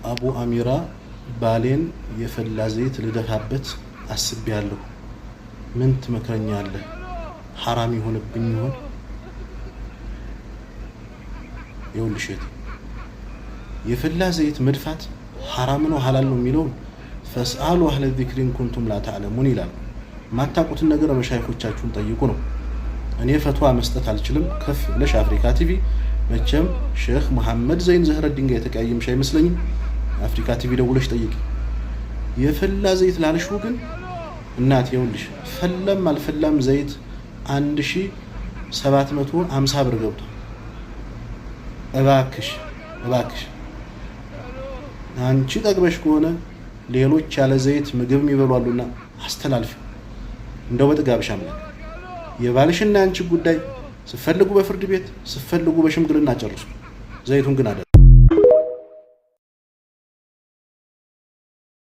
አቡ አሚራ፣ ባሌን የፈላ ዘይት ልደፋበት አስቤያለሁ። ምን ትመክረኛለህ? ሐራም ይሆንብኝ ይሆን? ይኸውልሽ እህቴ፣ የፈላ ዘይት መድፋት ሐራም ነው ሐላል ነው የሚለውን فاسألوا أهل الذكر إن كنتم لا تعلمون ይላል። ማታውቁትን ነገር መሻይኮቻችሁን ጠይቁ ነው። እኔ ፈትዋ መስጠት አልችልም። ከፍ ብለሽ አፍሪካ ቲቪ፣ መቼም ሼህ መሐመድ ዘይን ዘህረዲን ጋር የተቀያየምሽ አይመስለኝም። አፍሪካ ቲቪ ደውለሽ ጠይቂ። የፈላ ዘይት ላልሽው ግን እናት ይኸውልሽ፣ ፈላም አልፈላም ዘይት 1750 ብር ገብቷል። እባክሽ እባክሽ፣ አንቺ ጠግበሽ ከሆነ ሌሎች ያለ ዘይት ምግብ ይበሏሉና አስተላልፊ። እንደው በጥጋብሽ አምላክ የባልሽና አንቺ ጉዳይ ስፈልጉ በፍርድ ቤት፣ ስፈልጉ በሽምግልና ጨርሱ። ዘይቱን ግን አደ